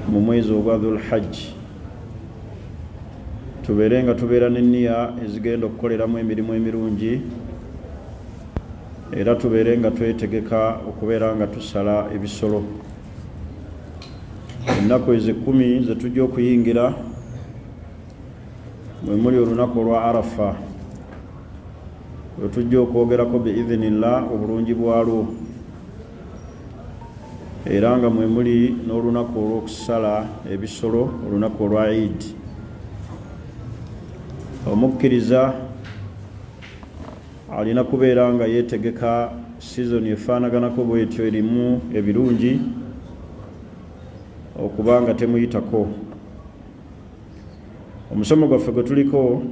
Mu mwezi ogwa Dhulhajji tubeere nga tubeera n'enniya ezigenda okukoleramu emirimu emirungi, era tubeere nga twetegeka okubeera nga tusala ebisolo. Ennaku ezo 10 ze tujja okuyingira mwe muli olunaku olwa Arafa, lwe tujja okwogerako biidhinillah obulungi bwalwo, era nga mwe muli n'olunaku olw'okusala ebisolo, olunaku olwa Eid. Omukkiriza alina kubeera nga yeetegeka sizoni efaanaganako bwetyo erimu ebirungi okuba nga temuyitako. Omusomo gwaffe gwe tuliko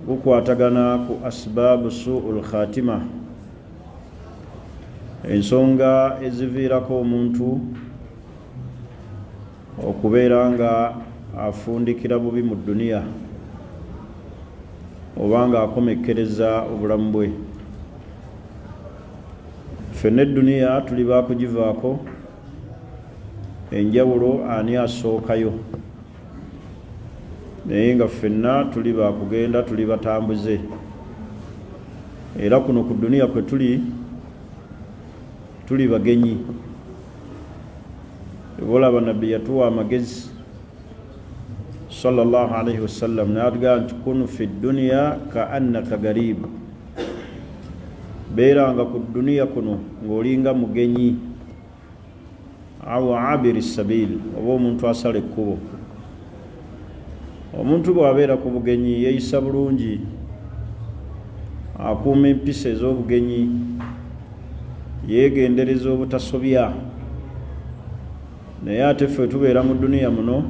gukwatagana ku asbaabu suul khatima, ensonga eziviirako omuntu okubeera nga afundikira bubi mu dduniya oba nga akomekkereza obulamu bwe. Ffenna edduniya tuli bakugivaako, enjawulo ani asookayo, naye nga ffenna tuli bakugenda, tuli batambuze, era kuno ku dduniya kwe tuli, tuli bagenyi. Olaba Nabbi yatuwa amagezi sallallahu alaihi wasallam n'atugamba nti kun fi dduniya ka annaka garibu, beeranga ku dduniya kuno ng'olinga mugenyi, aw abiri sabil, oba omuntu asala ekkubo. Omuntu bw'abeera ku bugenyi yeeyisa bulungi, akuuma empisa ez'obugenyi, yeegendereza obutasobya. Naye ate ffe tubeera mu dduniya muno,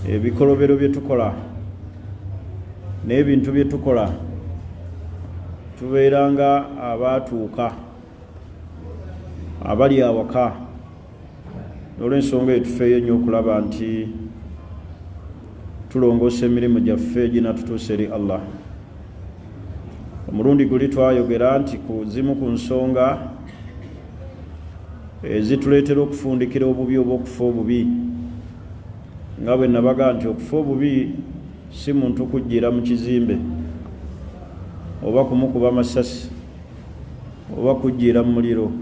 ebikolobero bye tukola n'ebintu bye tukola tubeera nga abaatuuka abali awaka. N'olwensonga eyo tufeeyo nnyo okulaba nti tulongoosa emirimu gyaffe ginatutuusa eri Allah. Omulundi guli twayogera nti ku zimu ku nsonga ezituleetera okufundikira obubi oba okufa obubi, nga bwe nabaga nti okufa obubi si muntu kujjira mu kizimbe oba kumukuba masasi oba kujjira mu muliro.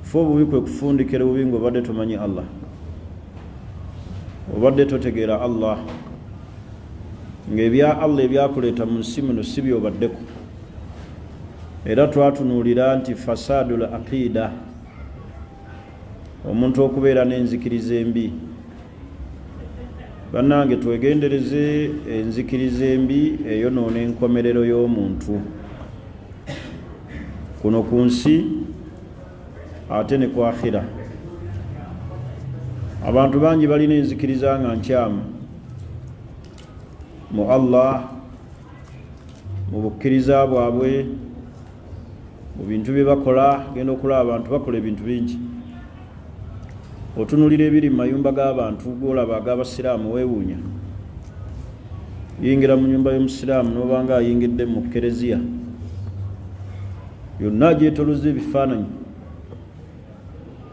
Kufa obubi kwe kufundikira obubi ng'obadde tomanyi Allah, obadde totegeera Allah, ng'ebya Allah ebyakuleeta mu nsi muno si byobaddeko. Era twatunuulira nti fasadul aqida, omuntu okubeera n'enzikiriza embi. Bannange, twegendereze enzikiriza embi eyonoona enkomerero y'omuntu kuno ku nsi ate ne ku akhira. Abantu bangi balina enzikiriza nga nkyamu mu Allah, mu bukkiriza bwabwe, mu bintu bye bakola. Genda okulaba abantu bakola ebintu bingi, otunulira ebiri mu mayumba g'abantu golaba ag'abasiraamu weewuunya. Yingira mu nyumba y'omusiraamu n'obanga ayingidde mu kereziya, yonna agyetolozza ebifaananyi,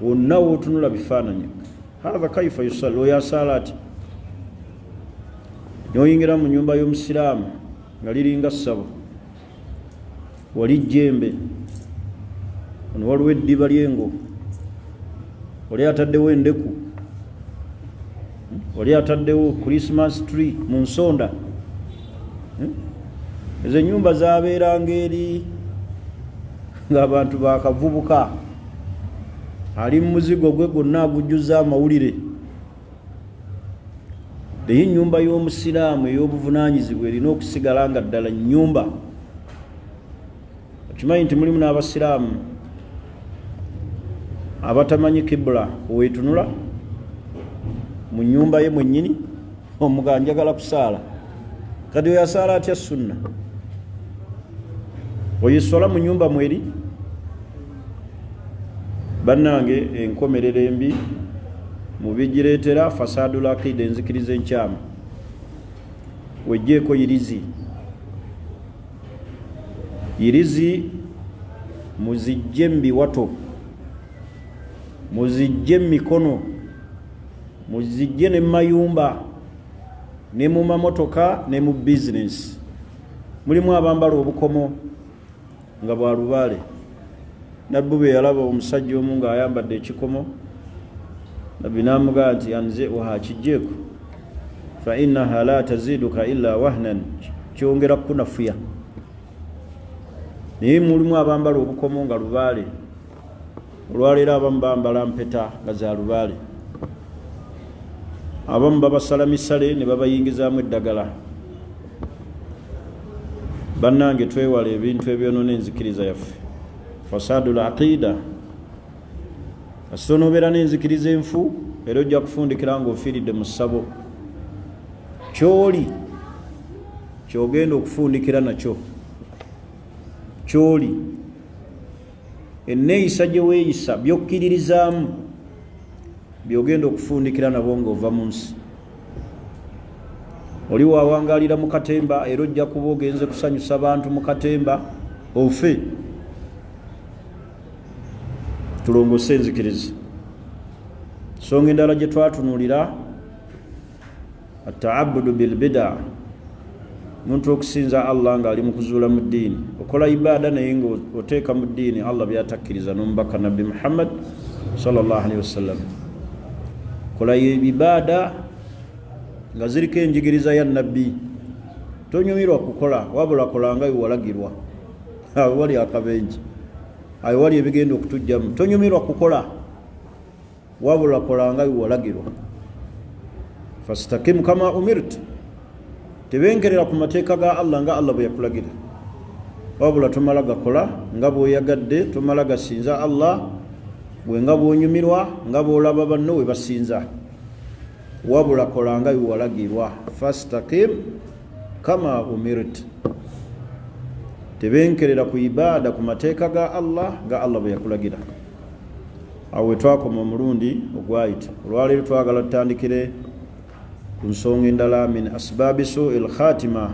wonna wootunula bifaananyi. Hatha kaifa yusalli, oyo asaala ati? N'oyingira mu nyumba y'omusiraamu nga liringa ssabo, wali jjembe, ono waliwo eddiba ly'engo, oli ataddewo endeku, oli ataddewo Christmas tree mu nsonda. Ezo ennyumba zabeeranga eri ng'abantu bakavubuka, ali mu muzigo gwe gwonna agujjuza amawulire. Naye ennyumba y'omusiraamu ey'obuvunaanyizibwa erina okusigala nga ddala nnyumba. Okimanyi nti mulimu n'abasiraamu abatamanyi kibula weetunula mu nnyumba ye mwennyini, omuga njagala kusaala. Kati oyo asaala atya sunna? Oyo eswala mu nyumba mweri? Bannange, enkomerero embi mu bigireetera fasadul aqida, enzikiriza enkyamu. Wejjeeko yirizi, yirizi muzijje mu biwato. Muzijje mu mikono, muzijje ne mumayumba, ne mu mamotoka, ne mu bizinesi. Mulimu abambala obukomo nga bwa lubaale. Nabbi bwe yalaba omusajja omu ng'ayambadde ekikomo, Nabbi n'amugamba nti anziuha, kijjeeko, fa innaha la taziduka illa wahnan, kyongera kukunafuya. Naye mulimu abambala obukomo nga lubaale. Olwaleero abamu bambala mpeta nga za lubaale, abamu babasala misale ne babayingizaamu eddagala. Bannange, twewala ebintu ebyonoona enzikiriza yaffe, fasadul aqida. Kasita onoobeera n'enzikiriza enfu, era ojja kufundikira ng'ofiiridde mu ssabo. Kyoli kyogenda okufundikira nakyo, kyoli enneeyisa gye weeyisa, byokkiririzaamu byogenda okufundikira nabo ng'ova mu nsi. Oli wawangalira mu katemba, era ojja kuba ogenze kusanyusa bantu mu katemba ofe. Tulongose enzikiriza. Nsonga endala gye twatunuulira, ataabudu bilbida, omuntu okusinza Allah ng'ali mu kuzuula mu ddiini. Okola ibaada naye nga oteeka mu ddiini Allah byatakkiriza n'omubaka Nabbi Muhammad sallallahu alaihi wasallam. Kola ibaada nga ziriko enjigiriza ya Nabbi. Tonyumirwa kukola, wabula kola nga wewalagirwa. Awo wali akabenje, awo wali ebigenda okutujjamu. Tonyumirwa kukola, wabula kola nga wewalagirwa. Fastakim kama umirt, tebenkerera ku mateeka ga Allah nga Allah bwe yakulagira, wabula tomala gakola nga bw'oyagadde, tomala gasinza Allah gwe nga bw'onyumirwa, nga bw'olaba banno we basinza, wabula kola nga wewalagirwa. Fastakim kama umirt, tebenkerera ku ibaada, ku mateeka ga Allah nga Allah bwe yakulagira. Awo we twakoma omulundi ogwayita. Olwaleero twagala tutandikire ku nsonga endala, min asbaabi sui lkhatima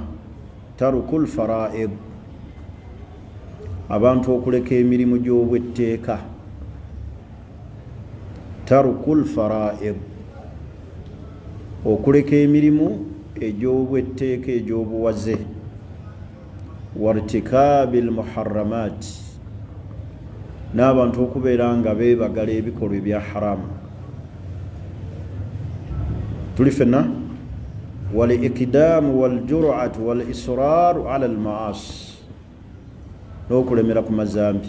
taruku lfaraid, abantu okuleka emirimu gy'obwetteeka. Taruku lfaraid, okuleka emirimu egy'obwetteeka, egy'obuwaze, wartikabi lmuharamat, n'abantu okubeera nga beebagala ebikolwa ebya haramu. Tuli fenna? Walikidaamu waljuratu walisraru ala almaasi, n'okulemera ku mazambi.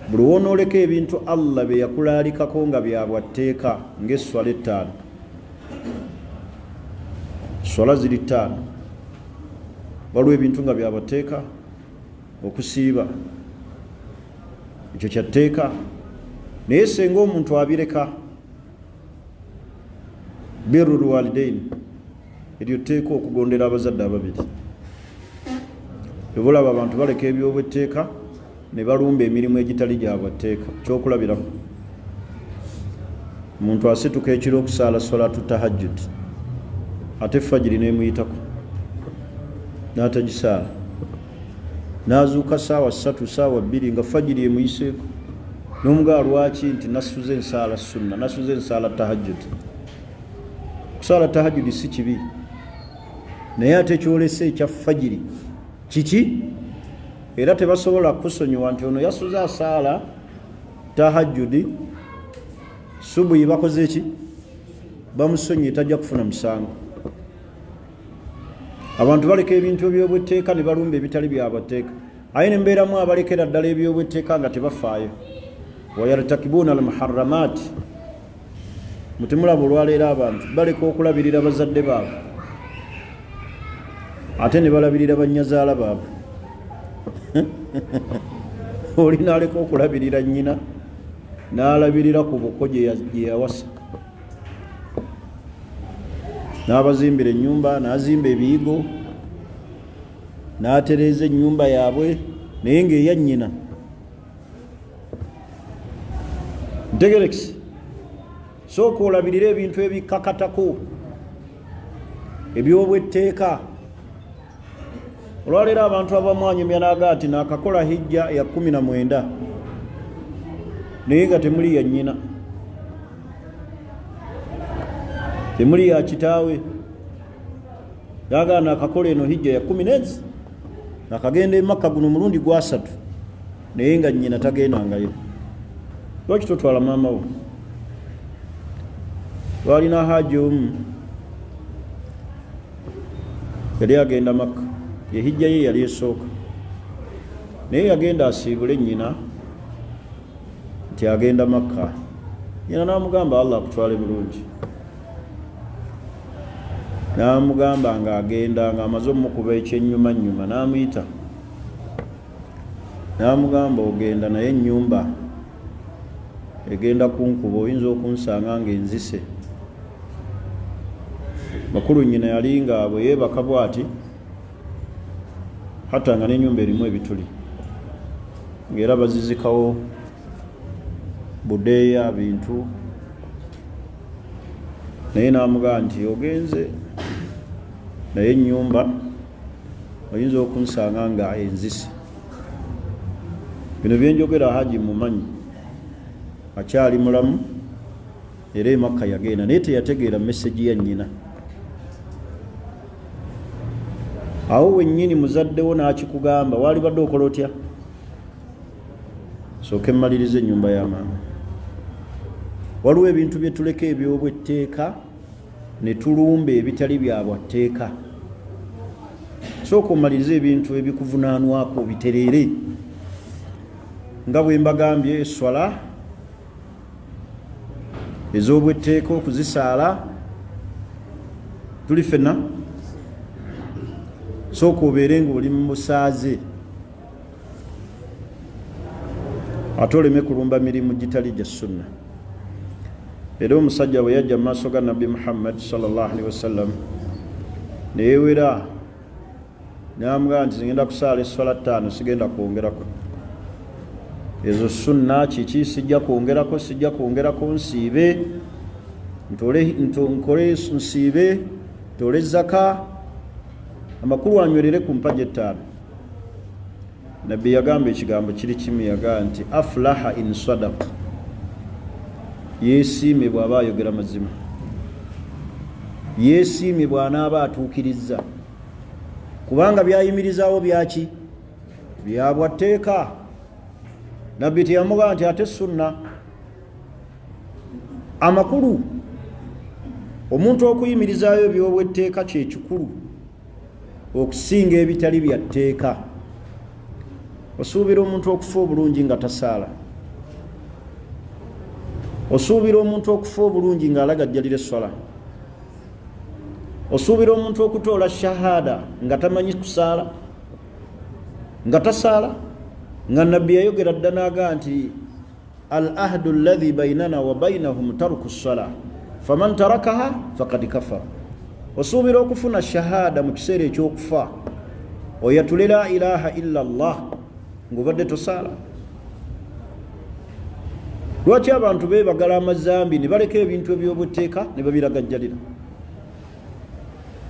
Buli wonooleka ebintu Allah bye yakulaalikako nga byabwatteeka, ng'esswala 5, swala ziri 5, waliwo ebintu nga byabwatteeka, okusiiba ekyo kyatteeka, naye senga omuntu abireka. Birru lwalidain, eryo tteeka, okugondera abazadde ababiri. Ebulaba abantu baleka ebyobwetteeka ne balumba emirimu egitali gyabwatteeka. Kyokulabirako, omuntu asituka ekiro okusaala solatu tahajjud, ate fajiri nemuyitako n'atagisaala, n'azuuka saawa 3, saawa 2 nga fajiri emuyiseeko, n'omugaa lwaki? Nti nasuze ensaala sunna, nasuze ensaala tahajjud. Okusaala tahajjudi si kibi, naye ate kyolese ekya fajiri kiki? Era tebasobola kukusonyiwa nti ono yasuze asaala tahajjudi, subuyi bakoze ki? Bamusonyiye, tajja kufuna musango. Abantu baleka ebintu ebyobwetteeka ne balumba ebitali byabwatteeka, aye ne mbeeramu abalekera ddala ebyobwetteeka nga tebafaayo, wayartakibuuna almuharamaat. Mutimulaba olwaleero abantu baleka okulabirira bazadde baabwe, ate ne balabirira bannyazaala baabwe. Oli naaleka okulabirira nnyina, n'alabirira ku buko gye yawasa, n'abazimbira ennyumba, n'azimba ebiyigo, n'atereeza ennyumba yaabwe, naye ng'eya nnyina. Ntegerekisi, sooka olabirire ebintu ebikakatako ebyobwetteeka. Olwaleero abantu abamu anyumya n'agaa nti naakakola hijja ya 19. Naye nga temuli ya nnyina, temuli ya kitaawe. Yagaana akakola eno hijja ya kumi nezi, akagenda emakka guno omulundi gwasatu, naye nga nnyina tagendangayo. Lwaki totwala maama wo? Twalina haji omu yali agenda Makka, yehijja ye yali esooka, naye yagenda asiibule nnyina nti agenda Makka. Nyina n'amugamba, "Allah akutwale bulungi." N'amugamba ng'agenda, ng'amaze omukuba ekyennyuma nnyuma, n'amuyita n'amugamba, "Ogenda, naye ennyumba egenda kunkuba, oyinza okunsanga ng'enzise." Makulu nnyina yali nga bwe yeebaka bw'ati, hatta nga n'ennyumba erimu ebituli, ng'era bazizikawo budeeya bintu. Naye n'amugamba nti, "Ogenze, naye ennyumba oyinza okunsanga nga enzise." Bino byenjogera haji mumanyi, akyali mulamu, era emakka yagenda, naye teyategeera message ya nnyina. Awo wennyini muzaddewo n'akikugamba, waalibadde okola otya? Sooka emmaliriza ennyumba ya maama. Waliwo ebintu bye tuleka ebyobwetteeka ne tulumba ebitali bya bwatteeka. Sooka omalirize ebintu ebikuvunaanwako bitereere, nga bwe mbagambye, eswala ez'obwetteeka okuzisaala. Tuli ffenna, sooka obeere ng'oli mu busaaze, ate oleme kulumba mirimu gitali gya sunna. Era omusajja bwe yajja mu maaso ga Nabbi Muhammad sallallahu alaihi wasallam, neyewera namugamba nti, "Ngenda kusaala eswala ttaano, sigenda kwongerako. Ezo sunna kiki? Sijja kwongerako, sijja kwongerako. Nsiibe, nkole, nsiibe, ntole zaka." Amakulu anywerere ku mpaja ettaano. Nabbi yagamba ekigambo kiri kimu, yagamba nti, "Aflaha in sadaka." Yeesiimye bw'aba ayogera mazima, yeesiimye bw'anaaba atuukirizza, kubanga byayimirizaawo byaki? Byabwatteeka. Nabbi teyamugamba nti ate sunna. Amakulu, omuntu okuyimirizaayo ebyobwetteeka kyekikulu okusinga ebitali bya tteeka. Osuubira omuntu okufa obulungi nga tasaala? Osuubira omuntu okufa obulungi ng'alagajjalira esswala? Osuubira omuntu okutoola shahada nga tamanyi kusaala, nga tasaala? Nga Nabbi yayogera dda n'agaa nti, "Al ahdu alladhi bainana wa bainahum taruku ssala, faman tarakaha fakad kafara." Osuubira okufuna shahada mu kiseera ekyokufa, oyatule la ilaha illa Allah, ng'obadde tosaala? Lwaki abantu beebagala amazambi ne baleka ebintu ebyobutteeka ne babiragajjalira?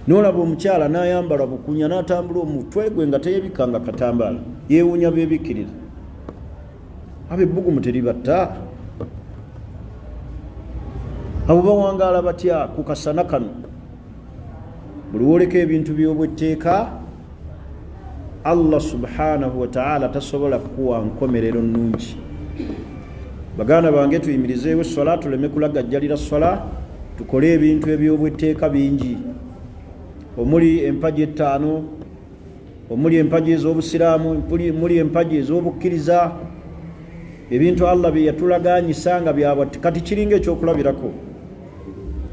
Nolaba omukyala n'ayambala bukunya n'atambula, omutwe gwe nga teyebikkanga katambaala, yeewuunya beebikkirira. Abo ebbugumu teribatta? Abo bawangaala batya ku kasana kano? Buli woleka ebintu by'obwetteeka, Allah subhanahu wataala tasobola kukuwa nkomerero nnungi. Baganda bange, tuyimirizeewo eswala, tuleme kulagajjalira swala, tukole ebintu ebyobwetteeka bingi, omuli empaji ettaano, omuli empaji ez'obusiraamu, muli empaji ez'obukkiriza, ebintu Allah bye yatulaganyisa nga byabwa. Kati kiringa ekyokulabirako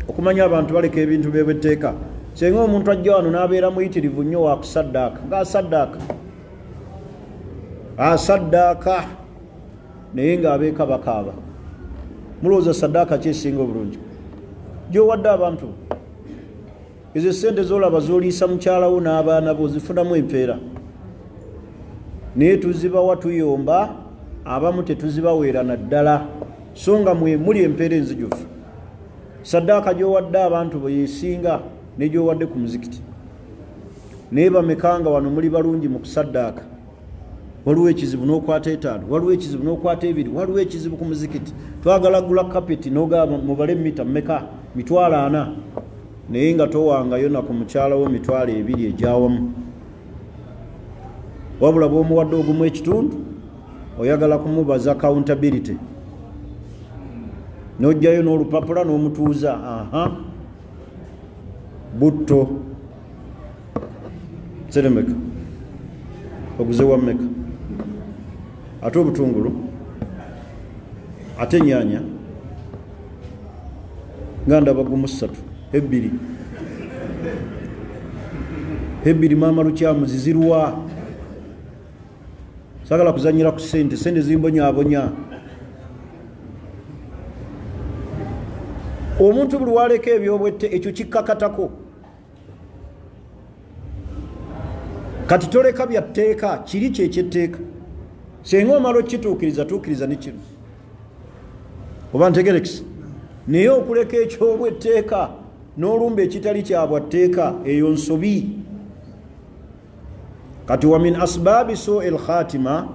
okumanya abantu baleka ebintu byebwetteeka. Senga omuntu ajja wano n'abeera muyitirivu nnyo wakusaddaaka, ng'asaddaaka, asaddaaka, naye ng'abeeka bakaaba, mulowooza saddaaka ki esinga obulungi gyowadde abantu? Ezo esente zolaba zoliisa mukyalawo n'abaana bo, zifunamu empeera, naye tuzibawa tuyomba, abamu tetuzibaweera naddala, so nga mwe muli empeera enzijuvu. Saddaaka gyowadde abantu bwe yesinga negyowadde ku muzikiti. Naye bamekanga wano muli balungi mu kusaddaaka? Waliwo ekizibu n'okwata etaano, waliwo ekizibu n'okwata ebiri, waliwo ekizibu ku muzikiti, twagala gula kapeti, n'ogamba mubale mita mmeka, 400,000, naye nga towangayo na ku mukyala wo 20,000 egyawamu. Wabula bw'omuwadde ogumu ekitundu, oyagala kumubaza accountability, n'ojjayo n'olupapula n'omutuuza, aha butto seremeka oguze wa mmeka, ate obutungulu, ate ennyanya nga ndaba gumu ssatu ebbiri ebbiri, maama lukyamu zizirwa. Sagala kuzanyira ku sente, sente zimbonyabonya. Omuntu buli waleka ebyobwette ekyo kikkakatako. Kati toleka bya tteeka, kiri kyekyetteeka. Senga omala okukituukiriza, tuukiriza ne kino, oba ntegerekisa. Naye okuleka ekyobwetteeka n'olumba ekitali kyabwatteeka, eyo nsobi. Kati wa min asbaabi sui lkhatima,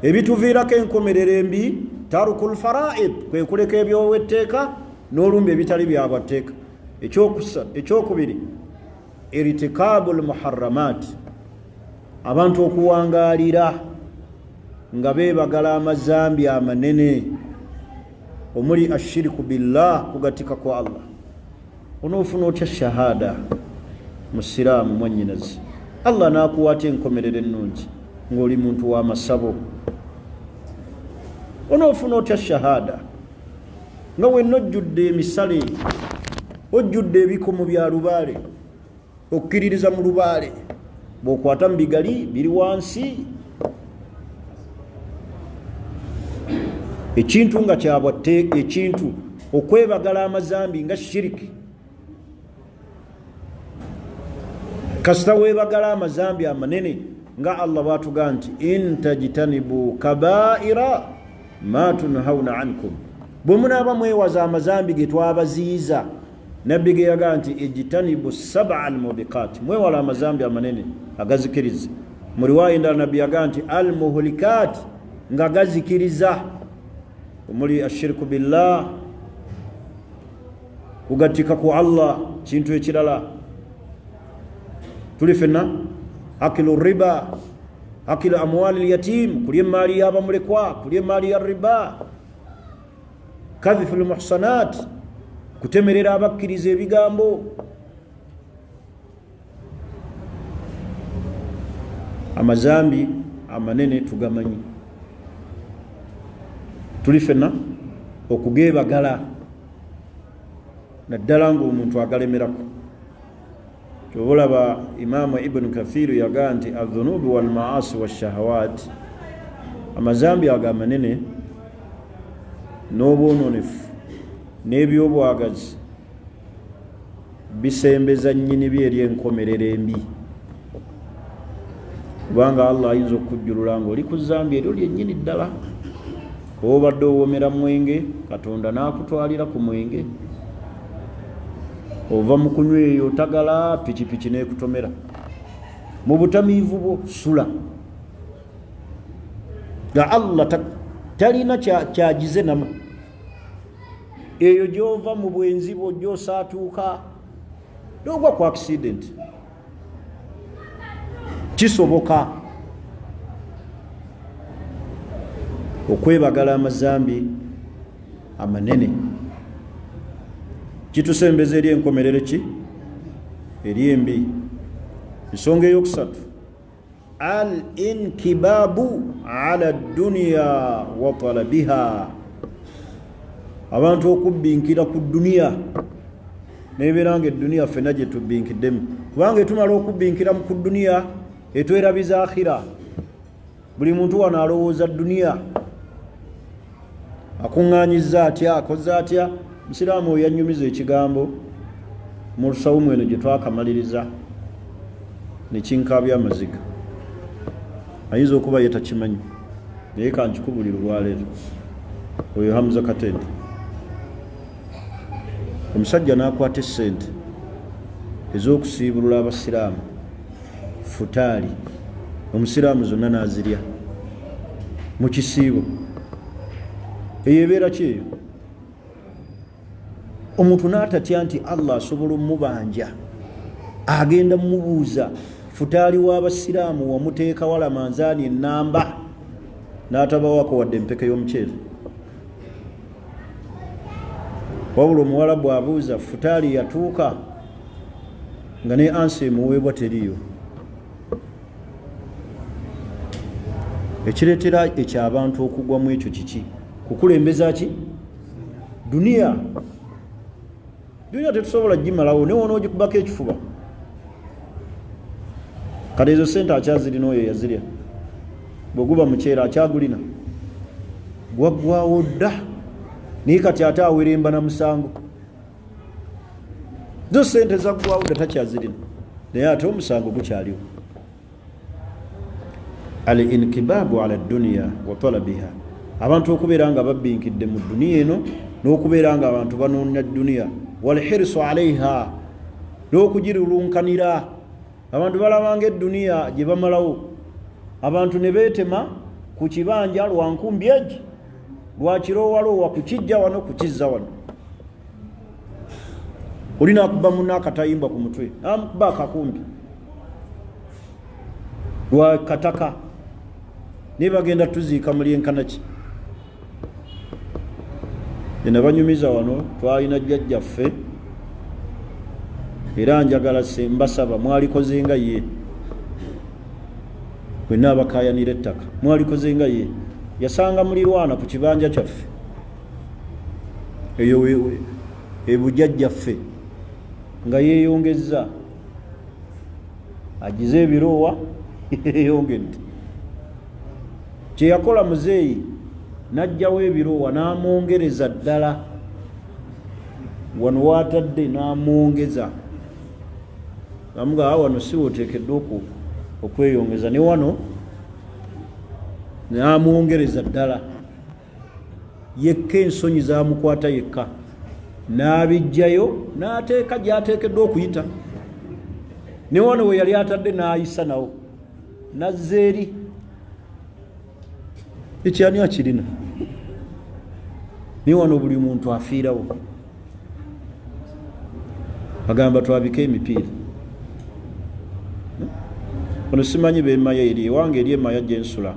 ebituviirako enkomerero embi, taruku lfaraid, kwe kuleka ebyowetteeka n'olumba ebitali byabwatteeka. Ekyokubiri, irtikabu lmuharramat, abantu okuwangaalira nga beebagala amazambi amanene omuli ashiriku billah, kugatika kwa Allah. Onoofuna otya shahada musiraamu mwannyinazi, Allah n'akuwaata enkomerero ennungi ng'oli muntu wa masabo? Onoofuna otya shahada nga wenna ojjudde emisale, ojjudde ebikomo bya lubaale, okkiririza mu lubaale, bw'okwata mu bigali biri wansi, ekintu nga kyabwatte, ekintu okwebagala amazambi nga shiriki. Kasita weebagala amazambi amanene, nga Allah bwatugaa nti in tajtanibu kabaira ma tunhauna ankum, bwe munaaba mwewaza amazambi ge twabaziyiza. Nabbi ge yagaa nti ijtanibu saba almubikat, mwewala amazambi amanene agazikiriza. Mu riwaya endala nabbi yagaa nti almuhlikat, nga gazikiriza, omuli ashiriku billah, kugattika ku Allah. Kintu ekirala tuli fenna, akilu riba, akilu amwali lyatim, kulya emaali y'abamulekwa, kulya emaali ya riba, kadhifu lmuhsanat, kutemerera abakkiriza ebigambo. Amazambi amanene tugamanyi, tuli fenna okugebagala, naddala ngaomuntu agalemerako. Kyova olaba Imaamu Ibunu Kathiru yagaa nti adhunubi walmaasi washahawat, amazambi ago amanene n'obwononefu n'ebyobwagazi bisembeza nnyini byo eri enkomerero embi, kubanga Allah ayinza okukujjulula nga oli ku zambi eryo lyennyini ddala. Oba obadde owomera mwenge, Katonda n'akutwalira ku mwenge, ova mu kunywa eyo otagala, pikipiki n'ekutomera mu butamiivu bwo, sula nga Allah talina kyagize namu. Eyo gyova mu bwenzi bwo gyosaatuuka nogwa ku accident, kisoboka okwebagala amazambi amanene kitusembeza eri enkomerero ki eri embi. Ensonga eyokusatu, al inkibabu ala duniya wa talabiha, abantu okubbinkira ku duniya, nebeera nga eduniya ffenna gye tubbinkiddemu, kubanga etumala okubbinkira ku duniya etwerabiza akhira. Buli muntu wano alowooza duniya, akuŋŋaanyizza atya, akoze atya. Musiraamu oyo yannyumiza ekigambo mu lusawumu eno gye twakamaliriza nekinkaabya amaziga. Ayinza okuba ye takimanyi, naye kankikubulira olwaleero. Oyo Hamza Katende, omusajja n'akwata essente ez'okusiibulula abasiraamu futaali. Omusiraamu zonna n'azirya mu kisiibo. Eyo ebeera ki eyo? Omuntu n'atatya nti Allah asobola omubanja, agenda mumubuuza futaali w'abasiraamu wamuteeka wala manzaani enamba n'atabawako wadde empeke y'omuceere. Wabula omuwala bw'abuuza futaali yatuuka nga ne ansi emuweebwa teriyo. Ekireetera ekyo abantu okugwa mu ekyo kiki? Kukulembeza ki? Duniya. Duniya tetusobola gimalawo, naye wona ogikubako ekifuba. Kati ezo sente akyazirina oyo yazirya, bwe guba muceere akyagulina, gwaggwawo dda. Naye kati ate aweremba na musango, zo sente zaggwawo dda, takyazirina, naye ate omusango gukyaliwo. Al inkibabu ala duniya wa talabiha, abantu okubeera nga babbinkidde mu duniya eno n'okubeera nga abantu banoonya duniya, walhirisu alaiha, n'okugirulunkanira. Abantu balabanga eduniya gye bamalawo, abantu ne beetema ku kibanja lwa nkumbi egi, lwakirowaloowa, kukijja wano kukizza wano. Oli nakuba munna akatayimbwa ku mutwe, namukuba akakumbi lwa kataka, naye bagenda tuziika mulyenkana ki? Enabanyumiza wano, twalina jjajjaffe, era njagala mbasaba mwalikoze nga ye, wenna abakayanira ettaka mwalikoze nga ye. Yasanga mulirwana ku kibanja kyaffe eyo ebujjajjaffe nga yeeyongezza, agize ebiroowa, yeyongedde. Kyeyakola muzeeyi, n'ajjawo ebiroowa n'amwongereza ddala wano waatadde, n'amwongeza amuga wano si woteekeddwa okweyongeza, ne wano n'amwongereza ddala yekka. Ensonyi zamukwata yekka, n'abijjayo n'ateeka gy'ateekeddwa okuyita, ne wano we yali atadde n'ayisa nawo nazza eri. Ekyani akirina? Naye wano buli muntu afiirawo, agamba twabike emipiira. Ono simanyi bemaya eri ewange eri emaya gyensula,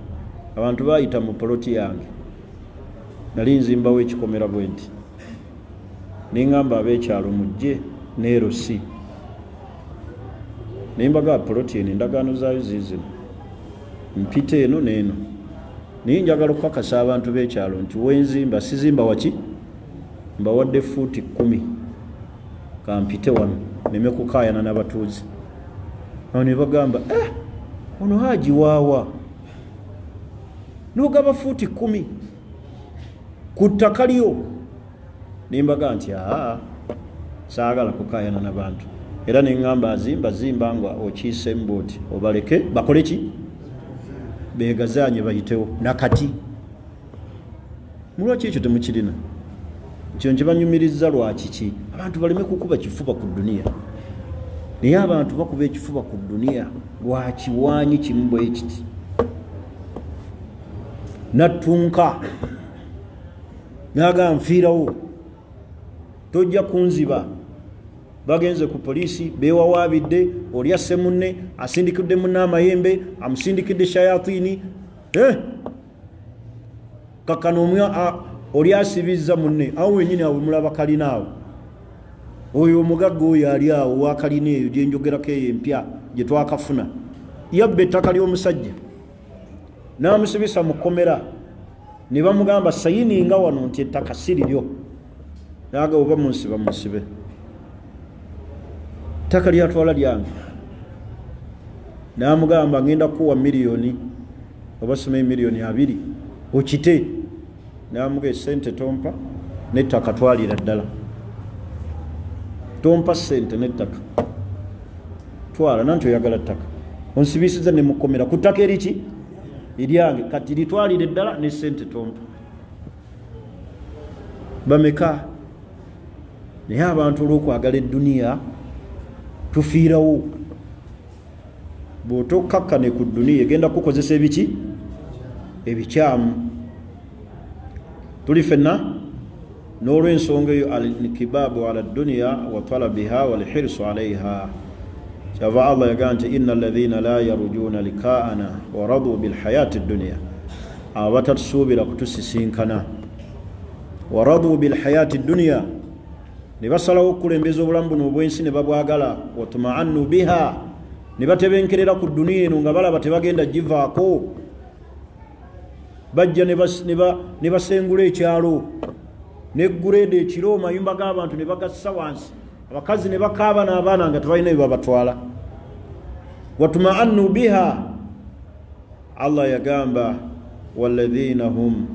abantu bayita mu poloti yange, nali nzimbawo ekikomera bwe nti, neŋŋamba ab'ekyalo mujje neerosi, naye mbaga poloti eno endagaano zaayo ziizino, mpita eno n'eno, naye njagala okukakasa abantu b'ekyalo nti wenzimba sizimba waki, mbawadde fuuti 10, kampite wano neme kukaayana n'abatuuze. Awo ne bagamba, eh, ono haji waawa n'ogaba fuuti 10 ku ttaka lyo? Nembaga nti aa, saagala kukaayana n'abantu, era neŋŋamba azimba zimba nga okiisemu bwoti, obaleke bakole ki, begazaanye bayitewo. Nakati mulwaki ekyo temukirina? Kyo nkibanyumiriza lwakiki? Abantu baleme kukuba kifuba ku duniya. Naye abantu bakuba ekifuba ku duniya lwakiwanyi kimu bwe kiti, nattunka naga nfiirawo, tojja kunziba. Bagenze ku poliisi, bewawaabidde, oli asse munne, asindikidde munne amayembe, amusindikidde shayatini, eh! Kakano omwe oli asibizza munne awo wenyini awo mulaba kalina awo, oyo omugagga oyo ali awo wakalina eyo gyenjogerako eyo empya gye twakafuna, yabba ettaka ly'omusajja n'amusibisa mu kkomera, ne bamugamba sayininga wano nti ettaka si liryo. Naga oba munsiba munsibe, ttaka lyatwala lyange. N'amugamba ngenda kukuwa miliyoni oba simanyi miliyoni 20 okite. N'amuga esente tompa n'ettaka twalira ddala, tompa sente n'ettaka twala, nanti oyagala ttaka, onsibisiza ne mukomera ku ttaka eriki eryange, kati litwalire ddala ne sente tompa. Bameka? Naye abantu olw'okwagala edduniya tufiirawo. Bw'otokkakkane ku duniya, egenda kukozesa ebiki ebikyamu. Tuli fenna n'olwensonga eyo, al-inkibaabu ala dduniya wa talabiha walhirsu alaiha. Kyava Allah yagamba nti inna alladhina la yarjuuna likaana wa radu bilhayaati dduniya, abo batatusuubira kutusisinkana, wa radu bilhayaati dduniya, ne basalawo okukulembeza obulamu buno obw'ensi ne babwagala, watumaannu biha, ne batebenkerera ku duniya eno nga balaba tebagenda givaako. Bajja ne basengula ekyalo negureeda ekiro, mayumba g'abantu ne bagassa wansi, abakazi ne bakaaba n'abaana nga tebalina bye babatwala. Watumaannu biha, Allah yagamba walladhina hum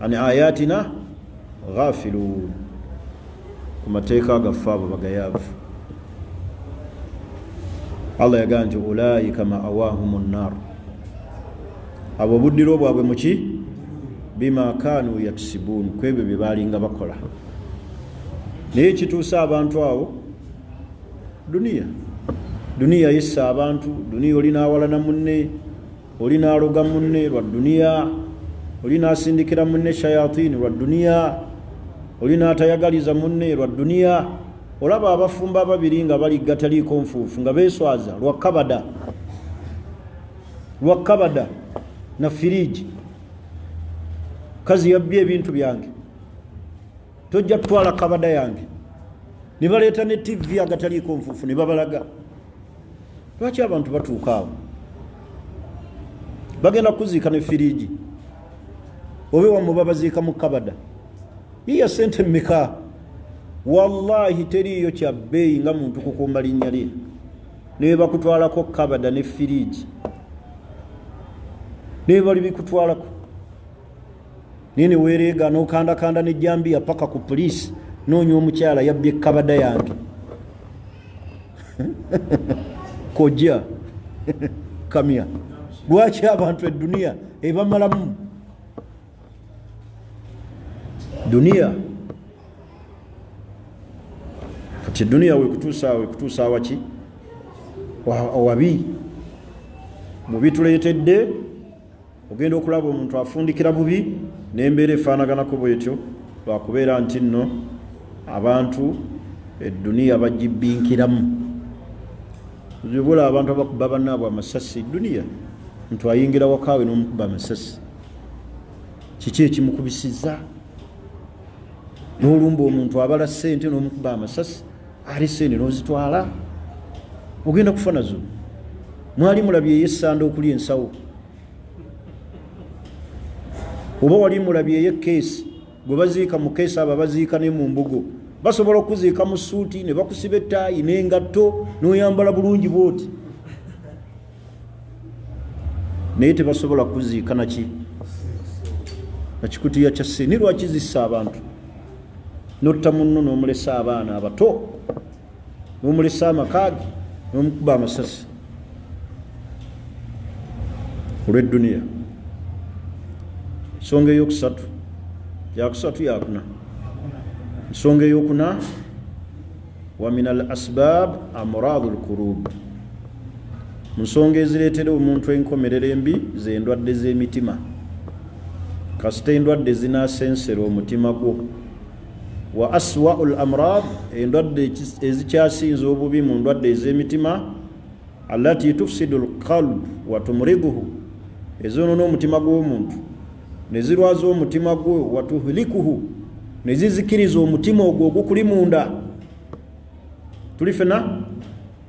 an ayatina ghafilun, ku mateeka gaffe abo bagayaavu. Allah yagamba nti ulaika ma'awahum nnar, abo obuddiro bwabwe muki bima kanu yaksibun, kwebyo bye balinga bakola. Naye kituusa abantu awo duniya, duniya yessa abantu duniya. Oli naawalana munne, oli naaloga munne lwa duniya, oli naasindikira munne shayatini lwa duniya, oli naatayagaliza munne lwa duniya. Olaba abafumbo ababiri nga bali gataliiko nfuufu nga beeswaza lwa kabada, lwa kabada na firiigi. Kazi yabbye ebintu byange, tojja kutwala kabada yange. Ne baleeta ne TV agataliiko nfuufu ne babalaga. Lwaki abantu batuuka awo? Bagenda kuziika ne firiigi, oba ewammwe babaziika mu kabada. Yiya sente mmeka? Wallahi teriiyo kya bbeeyi nga muntu kukuuma linnya lye. Naye bakutwalako kabada ne firiigi, naye bali bikutwalako, naye neweereega n'okandakanda nejambiya paka ku puliisi, noonya omukyala yabbye kabada yange. Kojja kamya. Lwaki abantu eduniya ebamalamu duniya? Kati duniya wekutuusa, wekutuusa awaki wabi mubituleetedde. Ogenda okulaba omuntu afundikira bubi n'embeera efaanaganako bwetyo, lwakubeera nti nno abantu eduniya bagibbinkiramu. Zibula abantu abakuba bannaabwe amasasi duniya. Muntu ayingira wakaawe n'omukuba amasasi, kiki ekimukubisizza? N'olumba omuntu abala ssente n'omukuba amasasi, ali sente n'ozitwala, ogenda kufa nazo. Mwali mulabyeyo essanda okulya ensawo? Oba wali mulabyeyo ekeesi gwe baziika mu keesi? Abo baziika ne mu mbugo. Basobola okuziika mu suuti ne bakusiba ettaayi n'engatto n'oyambala bulungi bwoti, naye tebasobola kuziika naki nakikutiya kya ssente. Ni lwaki zissa abantu? Notta munno n'omulesa abaana abato, n'omulesa amakaage, n'omukuba amasasi olw'edduniya. Ensonga eyokusatu, yakusatu, yakuna, ensonga eyokuna, wa min al asbab amradu lkurub, mu nsonga ezireetera omuntu enkomerero embi zendwadde z'emitima. Kasita endwadde zinasensera omutima gwo. Wa aswau l amrad, endwadde ezikyasinza obubi mu ndwadde ez'emitima, allati tufsidu lqalb wa tumriduhu, ezonoona omutima gw'omuntu ne zirwaza omutima gwe, watuhlikuhu, ne zizikiriza omutima ogwo ogukuli munda. Tuli fena?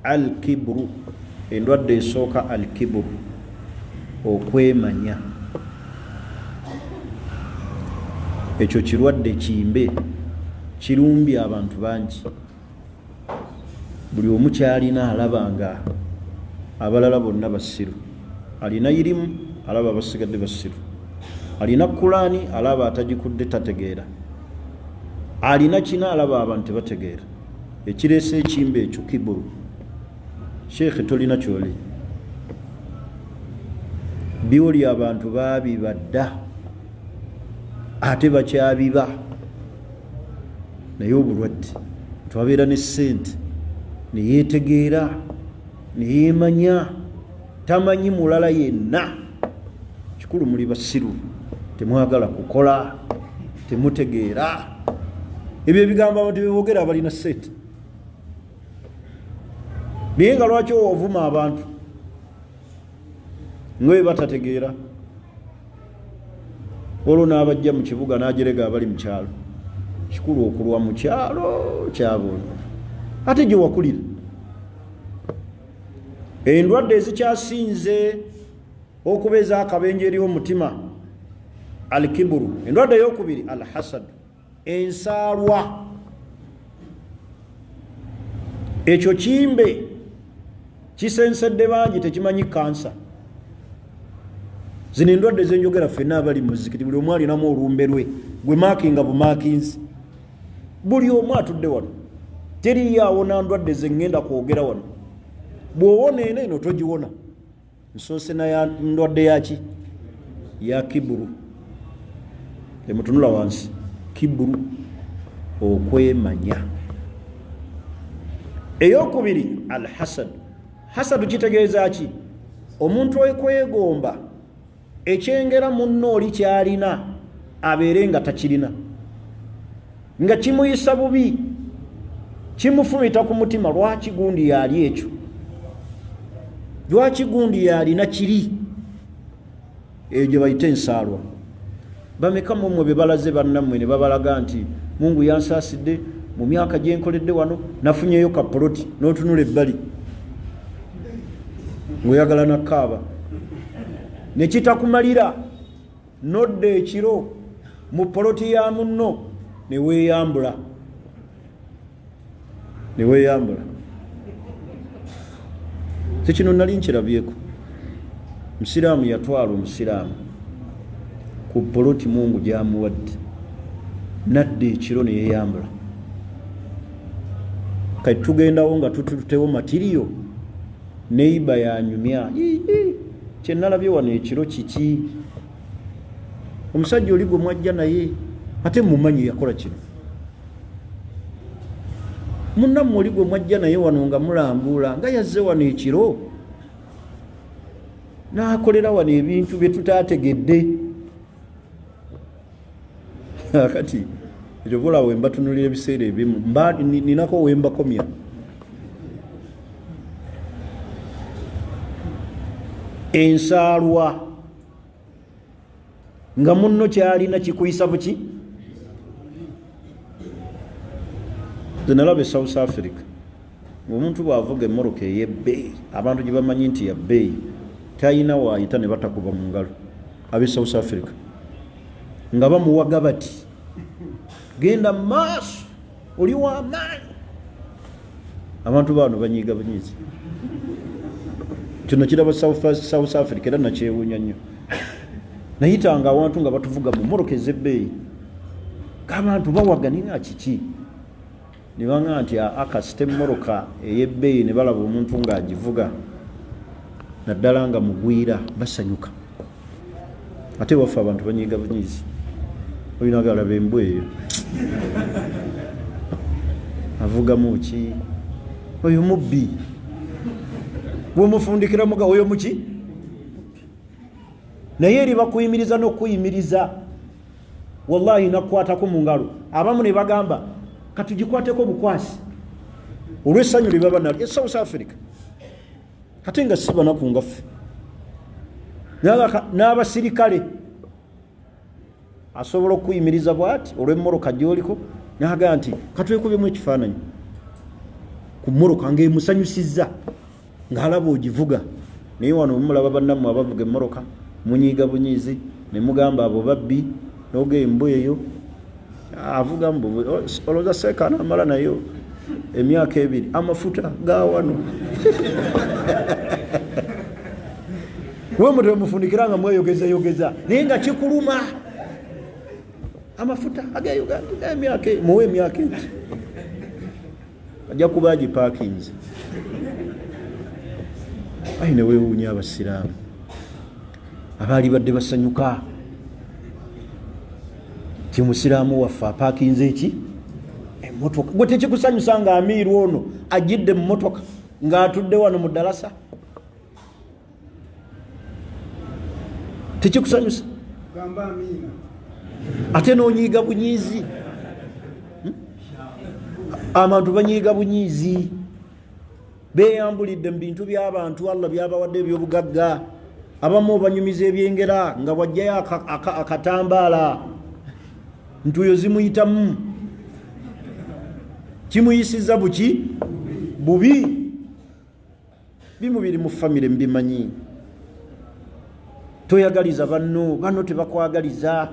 Alkibru, endwadde esooka alkibru, okwemanya. Ekyo kirwadde kimbe, kirumbye abantu bangi. Buli omu kyalina alaba nga abalala bonna basiru. Alina irimu alaba abasigadde basiru, alina kulaani alaba atagikudde tategeera, alina kina alaba abantu tebategeera. Ekireese ekimba ekyo kiburu. Sheekhe, tolina kyoli, byoli abantu baabiba dda, ate bakyabiba. Naye obulwadde, twabeera ne ssente neyeetegeera Neyemanya, tamanyi mulala yenna. Kikulu muli basiru, temwagala kukola, temutegeera. Ebyo ebigambo abantu bebogera abalina sente. Naye nga lwaki ovuma abantu nga bwe batategeera? Olwo n'abajja mu kibuga n'ajerega abali mu kyalo. Kikulu okulwa mu kyalo kyabono ate gye wakulira. Endwadde ezikyasinze okuba ez'akabenje eri omutima, alkiburu. Endwadde eyokubiri, alhasadu, ensaalwa. Ekyo kimbe kisensedde bangi, tekimanyi kansa. Zino endwadde zenjogera, ffenna abali mu muzikiti buli omu alinamu olumbe lwe, gwe maakinga bumakinzi. Buli omu atudde wano teriyo awona ndwadde zeŋŋenda kwogera wano. Bw'owona eno, eno togiwona. Nsoose na ndwadde yaki? Ya kiburu. Emutunula wansi, kiburu, okwemanya. Eyokubiri, alhasad. Hasadu kitegeeza ki? Omuntu okwegomba ekyengera munno oli kyalina abeere nga takirina, nga kimuyisa bubi, kimufumita ku mutima. Lwaki gundi yaali ekyo? Lwaki gundi yalina kiri? Eyo gye bayita ensaalwa. Bameka mumwe be balaze bannammwe ne babalaga nti Mungu yansaasidde, mu myaka gye nkoledde wano nafunyeyo ka poloti, n'otunula ebbali ng'oyagala nakaaba ne kitakumalira, nodda ekiro mu poloti ya munno ne weeyambula, ne weeyambula. Kino nali nkirabyeko. Musiraamu yatwala omusiraamu ku poloti Mungu gyamuwadde, nadda ekiro neyeyambula. Kati tugendawo nga tututewo matiriyo, neiba yanyumya, kyenalabye wano ekiro kiki? Omusajja oli gwe mwajja naye ate mumanyi yakola kino. Munnammwe oli gwe mwajja naye wano nga mulambuula, nga yazze wano ekiro n'akolera wano ebintu bye tutaategedde. Kati ekyo bula we mbatunulira ebiseera ebimu ninako wembakomya. Ensaalwa, nga munno kyalina kikuyisa buki. Nze nalaba e South Africa ngaomuntu bw'avuga emmoroka ey'ebbeeyi, abantu gye bamanyi nti ya bbeeyi, talina waayita ne batakuba mu ngalo. Ab'e South Africa nga bamuwaga bati, "Genda mu maaso, oli w'amaanyi." Abantu baano banyiiga bunyiizi. Kino kiraba South Africa, era nakyewuunya nnyo. Nayitanga awantu nga batuvuga mu mmotoka ez'ebbeeyi, abantu bawaga, ninga kiki? Ne baŋŋamba nti akasita emmoroka ey'ebbeeyi ne balaba omuntu ng'agivuga, naddala nga mugwira, basanyuka. Ate waffe abantu banyiiga bunyiizi. Olina galaba embwa eyo avugamu ki? Oyo mubbi. Bwomufundikira muga oyo muki, naye eri bakuyimiriza n'okuyimiriza, wallahi nakukwatako mu ngalo. Abamu ne bagamba katugikwateko bukwasi olw'essanyu lye baba nalyo e South Africa, ate nga si banaku nga ffe. N'abasirikale asobola okukuyimiriza bwati olw'emmoroka gy'oliko, n'agamba nti katwekubemu ekifaananyi ku mmoroka, ng'emusanyusizza ng'alaba ogivuga. Naye wano mumulaba bannammwe abavuga emmoroka, munyiiga bunyiizi ne mugamba abo babbi. Noga embwa eyo avuga mbu olowooza seekaana amala nayo emyaka 2, amafuta ga wano. We mufundikira nga mweyogezayogeza, naye nga kikuluma. Amafuta aga Uganda, emyaka muwe emyaka egi ajja kuba agipaakinze. Ayi, newewuunya abasiraamu abaali badde basanyuka ti musiraamu waffe apaakinze eki emotoka. Gwe tekikusanyusa nga amiiru ono ajidde mu motoka? Ng'atudde wano mu ddalasa, tekikusanyusa? Ate n'onyiiga bunyiizi. Abantu banyiiga bunyiizi, beyambulidde mu bintu by'abantu Allah byabawadde ebyobugagga. Abamu obanyumiza ebyengera nga bwajjayo akatambaala, ntuyo zimuyitamu, kimuyisiza buki bubi. Bimu biri mu famire mbimanyi. Toyagaliza banno, banno tebakwagaliza.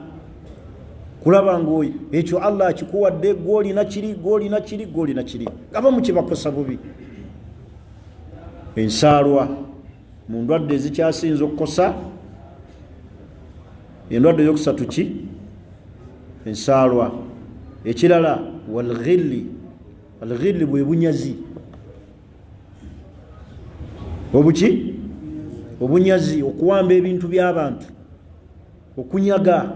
Kulaba nga ekyo Allah akikuwadde, gwolina kiri, gwolina kiri, gwolina kiri. Abamu kibakosa bubi. Ensaalwa mu ndwadde ezikyasinza okukosa, endwadde eyokusatu ki? Ensaalwa. Ekirala walghilli, alghilli bwe bunyazi. Obuki? Obunyazi, okuwamba ebintu by'abantu, okunyaga,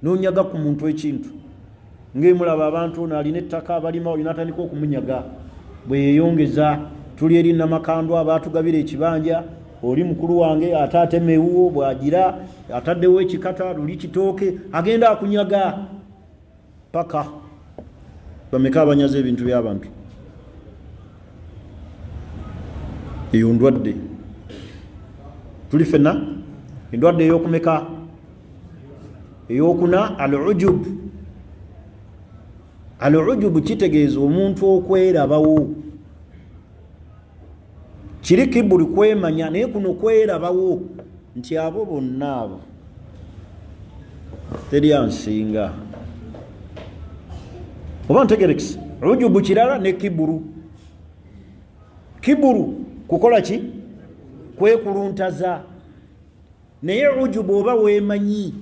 n'onyaga ku muntu ekintu. Ngaemulaba abantu, ono alina ettaka abalima, oyo natandika okumunyaga bwe yeyongeza. Tuli eri Namakandwa, abaatugabira ekibanja, oli mukulu wange ate atema ewuwo, bwagira ataddewo ekikata luli kitooke, agenda akunyaga paka. Bameka abanyaza ebintu by'abantu? Eyo ndwadde. Tuli fenna. Endwadde eyokumeka? Eyokuna, al ujub. Al ujubu kitegeeza omuntu okwerabawo. Kiri kibuli kwemanya, naye kuno kwerabawo nti abo bonna abo teri ansinga. Oba ntegerekisa? Ujubu kirala ne kiburu. Kiburu kukola ki? Kwekuluntaza. Naye ujubu oba weemanyi,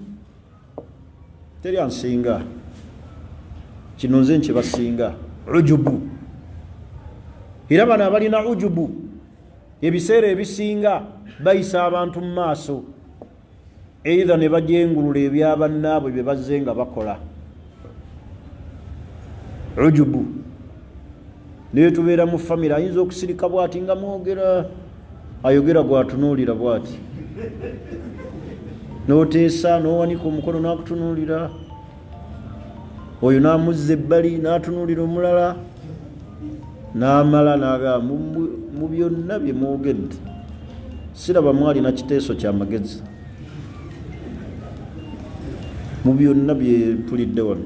teri ansinga, kino nze nkibasinga. Ujubu. Era bano abalina ujubu ebiseera ebisinga bayisa abantu mu maaso, eitha ne bajengulula ebyabannaabwe bye bazze nga bakola. Ujubu. Naye tubeera mu famire, ayinza okusirika bwati nga mwogera, ayogera gwatunuulira bwati, noteesa nowanika omukono nakutunuulira, oyo namuzza ebbali natunuulira omulala, namala nagaa mu byonna bye mwogedde siraba mwalina kiteeso kyamagezi. Mu byonna byempulidde wano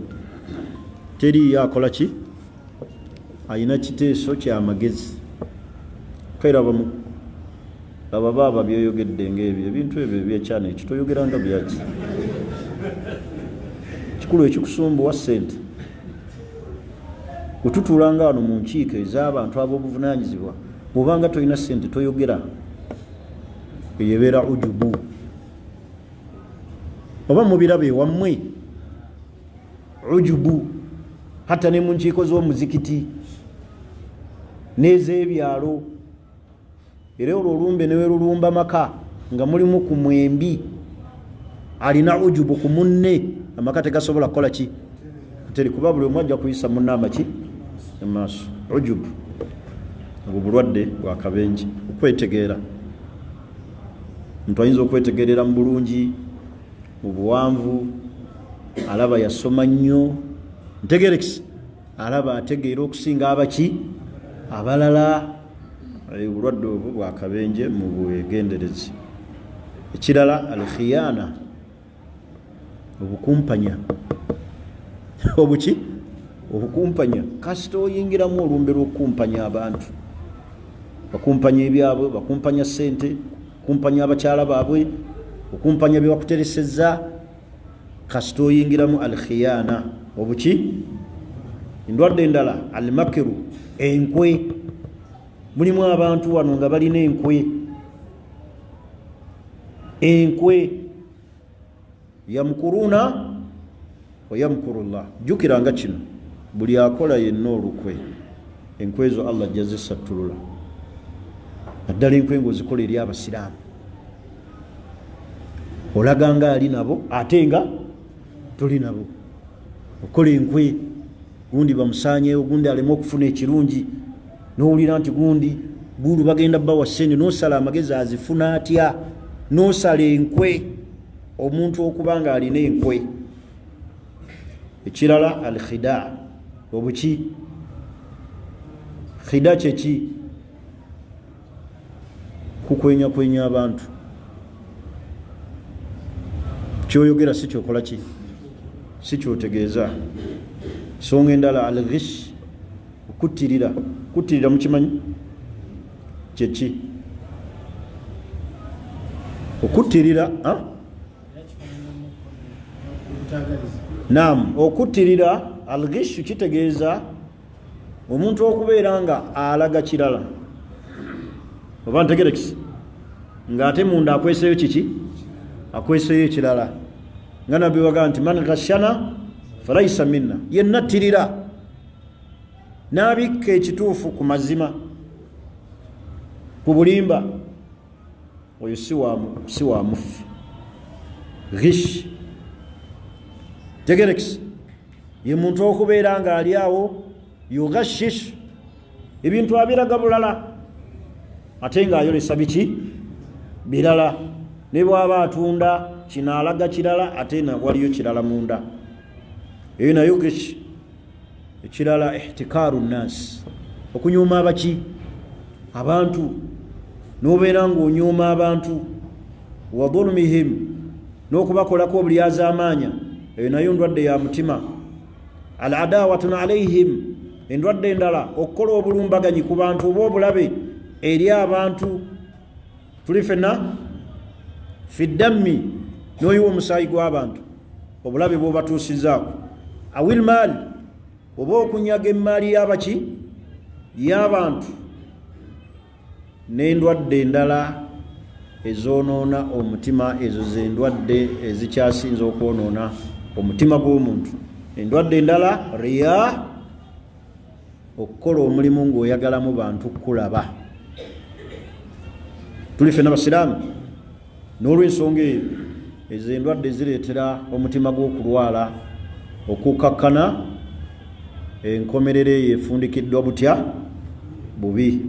teriiyo akola ki alina kiteeso kyamagezi. Kairaba laba baaba byoyogedde ngaebyo ebintu ebyo ebyekyana ekyo toyogeranga byaki kikulu ekikusumbuwa sente. Wetutuulanga wano mu nkiiko ez'abantu ab'obuvunanyizibwa, bwobanga tolina sente toyogera. Eyo ebeera ujubu. Oba mubiraba ewammwe ujubu, hatta ne mu nkiiko z'omuzikiti n'ez'ebyalo. Era olwo olumbe newerulumba maka nga mulimu ku mwembi alina ujubu ku munne, amaka tegasobola kukola ki? Teri kuba buli omu ajja kuyisa munne amaki amaaso. Ujubu obwo bulwadde bwa kabenje. Okwetegeera, omuntu ayinza okwetegerera mu bulungi, mu buwanvu, alaba yasoma nnyo, ntegerekisi, alaba ategeera okusinga abaki abalala. Obulwadde obwo bwakabenje, mu bwegenderezi. Ekirala alkhiyana, obukumpanya. Obuki? Obukumpanya. Kasita oyingiramu olumbe lw'okukumpanya abantu, bakumpanya ebyabwe, bakumpanya sente, kumpanya abakyala baabwe, okumpanya bye bakuteresezza. Kasita oyingiramu alkhiyana, obuki? Endwadde endala almakiru, enkwe. Mulimu abantu wano nga balina enkwe. Enkwe, yamkuruna wayamkuru llah. Jjukiranga kino, buli akola yenna olukwe, enkwe ezo Allah ajja zisattulula, naddala enkwe ngaozikola eri abasiraamu. Olaga nga ali nabo ate nga toli nabo. Okola enkwe, gundi bamusanyewo, gundi aleme okufuna ekirungi, nowulira nti gundi Guulu bagenda bawa sente, nosala amagezi azifuna atya, nosala enkwe, omuntu okuba nga alina enkwe. Ekirala al khida, obuki khida kyeki? Kukwenyakwenya abantu, kyoyogera si kyokola ki, si kyotegeeza. Nsonga endala al ghish, okuttirira. Kuttirira mukimanyi kyeki? Okuttirira, nam okuttirira alghishu kitegeeza omuntu okubeera nga alaga kirala, oba ntegerekisi, ng'ate munda akweseyo kiki? Akweseyo ekirala. Nga nabbi wagaa nti man ghashana falaisa minna, yenna ttirira n'abikka ekituufu ku mazima ku bulimba, oyo si wa muffe. Ghish tegerekisi ye muntu okubeera nga ali awo yughashish, ebintu abiraga bulala ate ng'ayolesa biki birala. Ne bw'aba atunda kino alaga kirala ate waliyo kirala munda, eyo nayo ghish. Ekirala ihtikaaru nnaasi, okunyooma abaki abantu, n'obeera ng'onyooma abantu, wa dhulumihim, n'okubakolako obulyazaamaanya, eyo nayo ndwadde ya mutima. Al adawatun alaihim, endwadde endala okukola obulumbaganyi ku bantu oba obulabe eri abantu. Tuli fenna fi dammi, n'oyiwa omusaayi gw'abantu, obulabe bw'obatuusizaako. Awil maali, oba okunyaga emmaali y'abaki y'abantu. N'endwadde endala ezoonoona omutima, ezo z'endwadde ezikyasinze okwonoona omutima gw'omuntu. Endwadde endala riya, okukola omulimu ng'oyagalamu bantu kukulaba. Tuli ffenna basiraamu, n'olw'ensonga eyo ezo endwadde zireetera omutima gw'okulwala, okukakkana, enkomerero eyo efundikiddwa butya bubi.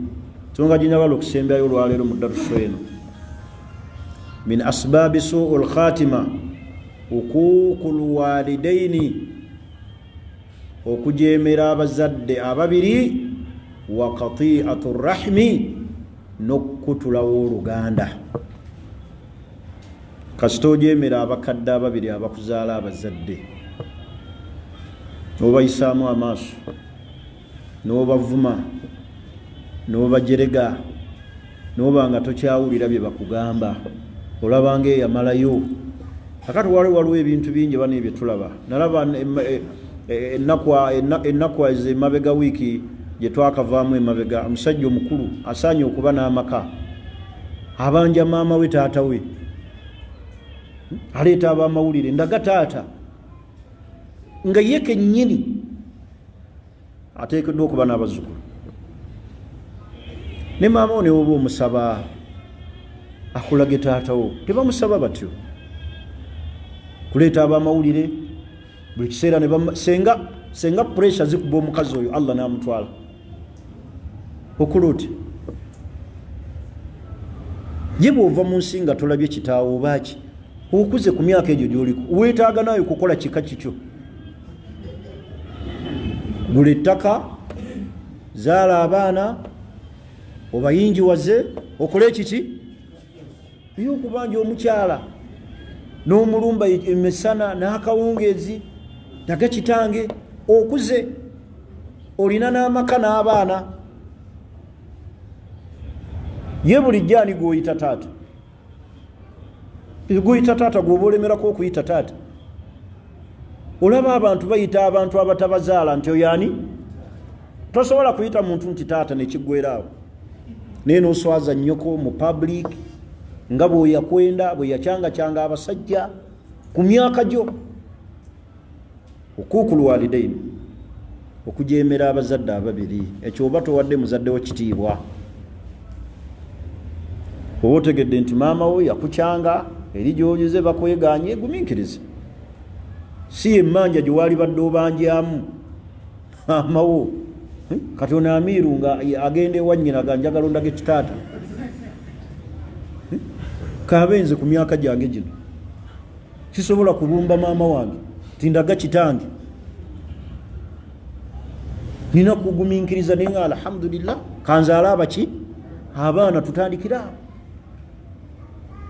Nsonga ginjagala okusembyayo olwaleero mu darusu eno, min asbaabi suu lkhatima huquuqu lwalidaini, okujeemera abazadde ababiri, wa katiatu rahmi, n'okukutulawo oluganda. Kasita ojeemera abakadde ababiri abakuzaala, abazadde, n'obayisaamu amaaso, n'obavuma, n'obajerega, n'oba nga tokyawulira bye bakugamba, olabanga eyamalayo. Akati waliwo ebintu bingi bano ebyo tulaba. Nalaba ennaku ezo emabega, wiiki gye twakavaamu emabega, omusajja omukulu asaanye okuba n'amaka abanja maama we, taata we, aleeta abamawulire, ndaga taata, nga ye kennyini ateekeddwa okuba n'abazzukulu ne maama wo. Newoba omusaba akulage taatawo, tebamusaba batyo kuleeta abamawulire buli kiseera. Senga senga pressure zikuba omukazi oyo, Allah n'amutwala, okola oti ye bw'ova mu nsi nga tolabye kitaawo obaaki, okuze ku myaka egyo gyoliku, weetaaga naayo kukola kika kikyo, gula ettaka, zaala abaana, obayingiwaze, okole ekiki. Naye okubanja omukyala n'omulumba emisana n'akawungeezi, naga kitange, okuze olina n'amaka n'abaana, ye bulijjo ani gwoyita taata? Gwoyita taata gwoba olemerako okuyita taata. Olaba abantu bayita abantu abatabazaala nti oyo ani? Tosobola kuyita muntu nti taata nekiggweraawo, naye noswaza nnyoko mu public nga bweyakwenda, bwe yacyangacyanga abasajja ku myaka gyo. Huquuqul walidain, okujemera abazadde ababiri, ekyo oba towadde muzaddewo kitiibwa. Oba otegedde nti maama wo yakucyanga eri gyojuze bakweganye, egumiikirize, si yemmanja gye wali badde obanjamu maama wo. Kati ono amiiru nga agenda ewa nnyina ga njagala ondage kitaata. Kaabe nze ku myaka gyange gino sisobola kulumba maama wange tindaga kitange, nina kuguminkiriza naye nga alhamdulillah kanzaala abaki abaana tutandikira awo.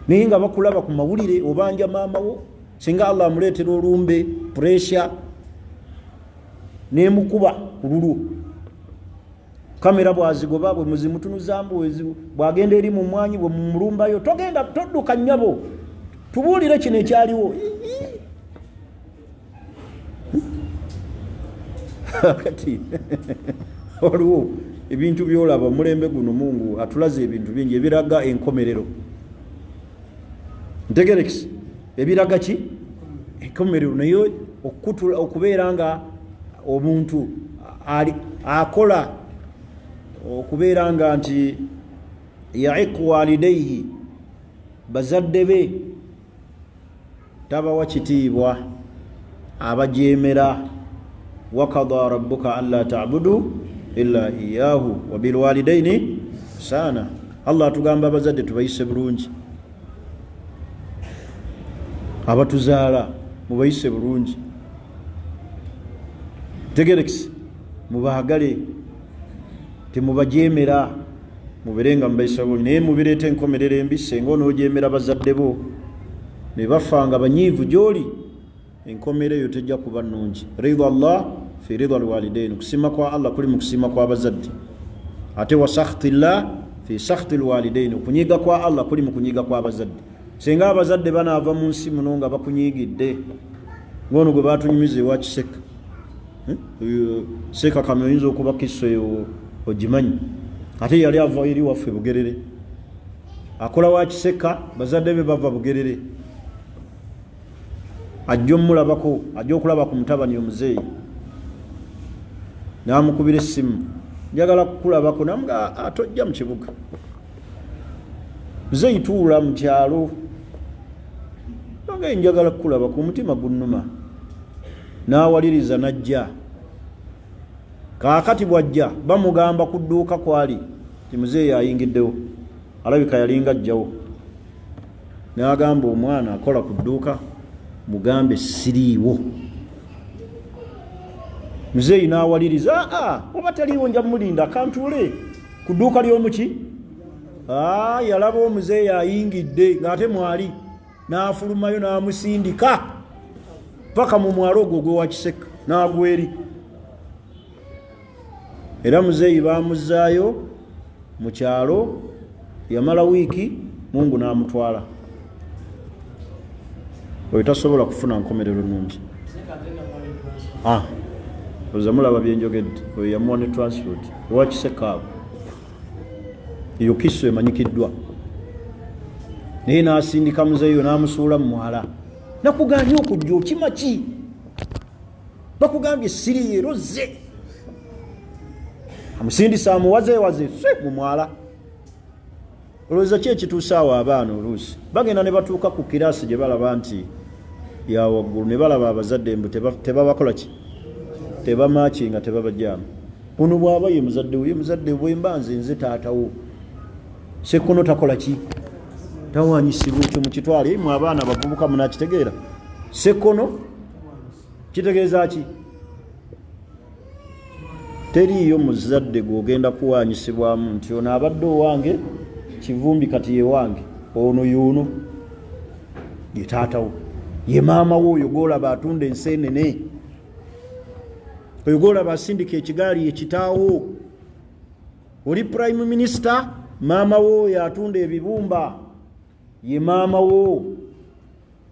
Naye nga bakulaba ku mawulire obanja maama wo, singa Allah amuleetera olumbe pressure nemukuba ku lulwo, kamera bwazigoba bwe muzimutunuzambu bwagenda eri mu mwanyi bwe mumulumbayo, togenda todduka nnyabo, tubuulire kino ekyaliwo. Kati waliwo ebintu byolaba omulembe guno, Mungu atulaze ebintu bingi ebiraga enkomerero. Ntegerekisi ebiraga ki enkomerero, naye okubeera nga omuntu akola okubeera nga nti yaiku walidaihi, bazadde be tabawa kitiibwa, abajeemera. Wakada rabbuka alla tabudu illa iyahu wabilwalidaini ihsana. Allah atugamba abazadde tubayise bulungi, abatuzaala mubayise bulungi, tegerekisi mubaagale, temubajeemera, mubeere nga mubayisa bulungi. Naye mubireeta enkomerero embi senga onoojeemera bazadde bo ne bafa nga banyiivu gy'oli, enkomero eyo tejja kuba nnungi. Ridha Allah fi ridha alwalidain, okusiima kwa Allah kuli mu kusiima kw'abazadde, ate wa sakhti llah fi sakhti lwalidain, okunyiiga kwa Allah kuli mu kunyiiga kw'abazadde. Singa abazadde banaava mu nsi muno nga bakunyiigidde, ng'ono gwe batunyumiza ewa Kiseka, Seeka Kame, oyinza okuba kiso eyo ogimanyi, ate yali ava eri waffe Bugerere, akola wa Kiseka, bazadde be bava Bugerere, ajja omulabako, ajja okulaba ku mutabani omuzeeyi, n'amukubira essimu, njagala kukulabako, namuga tojja mu kibuga muzeeyi, tuula mu kyalo, nga njagala kukulabako, omutima gunnuma. N'awaliriza n'ajja. Kaakati bw'ajja bamugamba ku dduuka kwali ti muzeeyi ayingiddewo, alabika yalinga ajjawo. N'agamba omwana akola ku dduuka, mugambe siriiwo. Muzeeyi n'awaliriza, aa oba taliiwo nja mulinda kantuule ku dduuka ly'omuki. Yalaba omuzeeyi ayingidde ng'ate mwali, n'afulumayo n'amusindika paka mu mwalo ogwo ogwewa Kiseka n'agweri. Era muzeeyi bamuzzaayo mu kyalo, yamala wiiki, Mungu n'amutwala. Oyo tasobola kufuna nkomerero nnungi. Oza mulaba byenjogedde, oyo yamuwa ne transport ewa Kiseka awo, eyo kiso emanyikiddwa, naye n'asindika muzeeyo n'amusuula mu mwala. Nakugambye okujja okima ki? Bakugambye siri era ozze. Amusindisa amuwazeewaze se mu mwala. Olowooza ki ekituusa awo abaana oluusi bagenda ne batuuka ku kiraasi gye balaba nti ya waggulu, ne balaba abazadde mbu tebabakola ki, tebamakinga, tebabajaamu. Ono bw'aba ye muzadde we, ye muzadde bwemba nze nze taatawo, sekkono takola ki, tawanyisibwa. Ekyo mukitwale mwe abaana abavubuka munakitegeera. Sekkono kitegeeza ki? Teriiyo muzadde gw'ogenda kuwanyisibwamu nti ono abadde owange Kivumbi kati ye wange, ono y'ono ye taatawo, ye maama wo, oyo gw'olaba atunda enseenene, oyo gw'olaba asindika ekigaali ye kitaawo. Oli prime minister, maama wo oyo atunda ebibumba ye maama wo.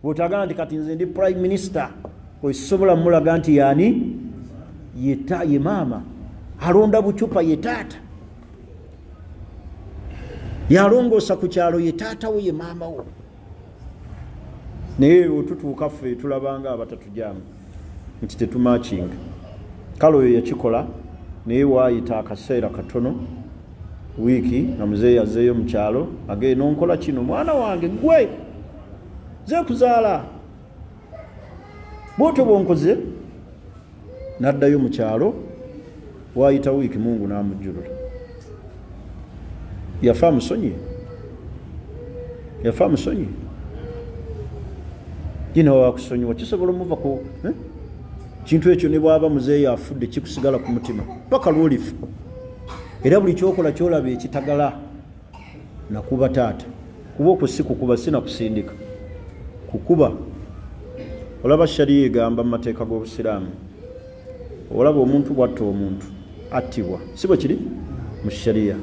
Bw'otagamba nti kati nze ndi prime minister, oyo mulaga nti yaani ye maama alonda bucupa ye taata, yalongoosa ku kyalo ye taata wo, ye maama wo. Naye otutuuka ffe tulabanga abatatujaamu nti tetumakinga. Kale oyo yakikola, naye waayita akaseera katono, wiiki, nga muzeeyi azeeyo mu kyalo, agenda onkola kino, mwana wange gwe ze kuzaala bwotyo bwonkoze. N'addayo mu kyalo Waayita wiiki Mungu n'amujjulula. Yafa amusonyiye, yafa amusonyiye. Ye nawe wakusonyiwa kisobola omuva ku eh? Kintu ekyo ne bwaba muzeeyi afudde kikusigala ku mutima paka lwolifa. Era buli kyokola kyolaba ekitagala nakuba taata, kuba okwo si kukuba, si nakusindika kukuba. Olaba shariya egamba mu mateeka g'Obusiraamu, olaba omuntu bwatta omuntu attibwa, si bwe kiri mu shariya?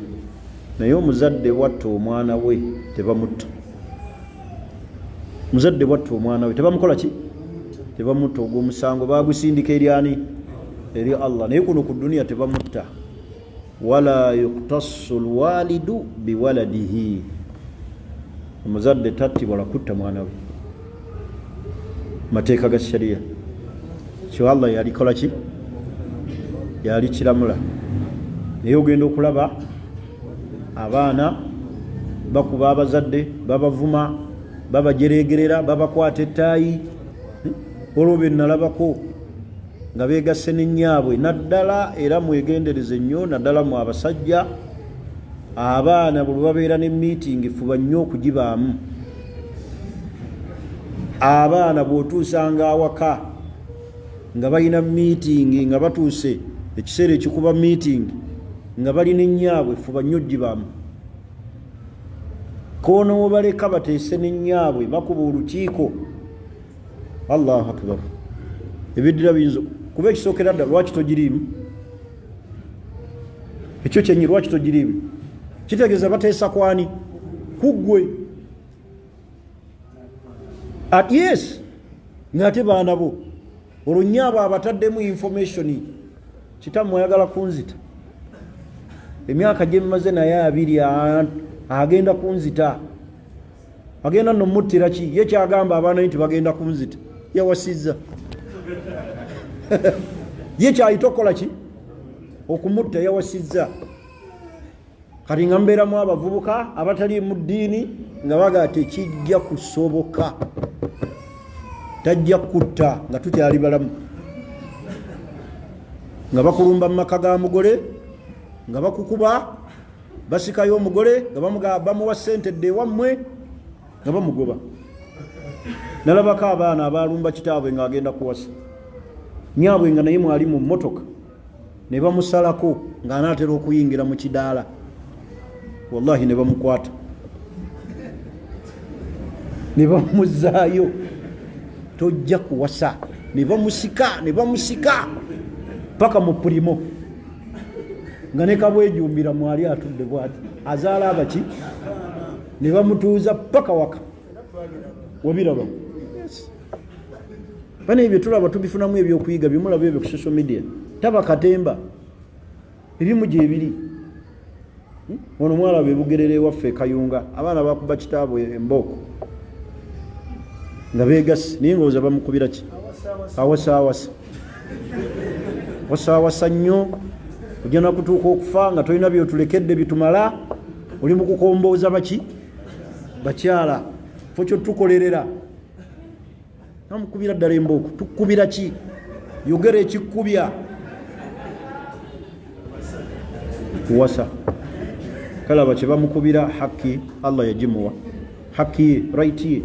Naye omuzadde bwatta omwana we tebamutta. Muzadde bwatta omwana we tebamukola ki? Tebamutta. Ogwo omusango bagusindika eri ani? Eri Allah. Naye kuno ku duniya tebamutta. Wala yuktassu lwalidu biwaladihi, omuzadde tattibwa lwakutta mwana we. Mateeka ga shariya kyo Allah yalikola ki? Yali kiramula. Naye ogenda okulaba abaana bakuba abazadde, babavuma, babajeregerera, babakwata ettaayi. Olwo be nalabako nga beegasse ne nnyaabwe naddala. Era mwegendereze nnyo, naddala mu abasajja, abaana buli babeera ne miitingi fuba nnyo okugibaamu. Abaana bw'otuusanga awaka nga balina miitingi, nga batuuse ekiseera ekikuba miitingi nga balina ennyaabwe, fuba nnyo ogibaamu. Koonoobaleka bateese n'ennyaabwe, bakuba olukiiko, Allahu akbar, ebiddira biyinza kuba ekisookera ddala. Lwaki togiriimu? Ekyo kyenyi, lwaki togiriimu? Kitegeeza bateesa kwani? Kuggwe. Yes, ngaate baana bo olwo nyaabo abataddemu information, kitammwe ayagala kunzita, emyaka gyemmaze naye 20 agenda kunzita. Agenda nno muttira ki? Ye kyagamba abaana nti bagenda kunzita, yawasizza ye kyayita okukola ki? Okumutta, yawasizza. Kati nga mubeeramu abavubuka abatali mu ddiini nga bagaa tekijja kusoboka, tajja kutta nga tukyali balamu, nga bakulumba mu maka ga mugole, nga bakukuba, basikayo omugole nga bamuwa sente dde ewammwe, nga bamugoba. Nalabako abaana abalumba kitaabwe ng'agenda kuwasa nyaabwe, nga naye mwali mu mmotoka, ne bamusalako ng'anaatera okuyingira mu kidaala, wallahi, ne bamukwata ne bamuzaayo, tojja kuwasa, ne bamusika, ne bamusika paka mu pulimo, nga ne kabwejumbira mwali atudde bwati azaala abaki, ne bamutuuza paka waka. Wabiraba bana, ebyo tulaba tubifunamu ebyokuyiga. Byemulaba ebyo ku social media taba katemba, ebimu gyebiri. Ono mwalaba ebugerera ewaffe ekayunga, abaana bakuba kitaabwe embooko nga begase, naye ngowooza bamukubira ki? Awasaawasa, wasaawasa nnyo, ojja nakutuuka okufa nga tolina byotulekedde bitumala, oli mu kukombooza baki? Bakyala. Fo kyotukolerera namukubira ddala embooko, tukubira ki? Yogera ekikubya kuwasa. Kalaba kyebamukubira, haki Allah yagimuwa, haki ye, right ye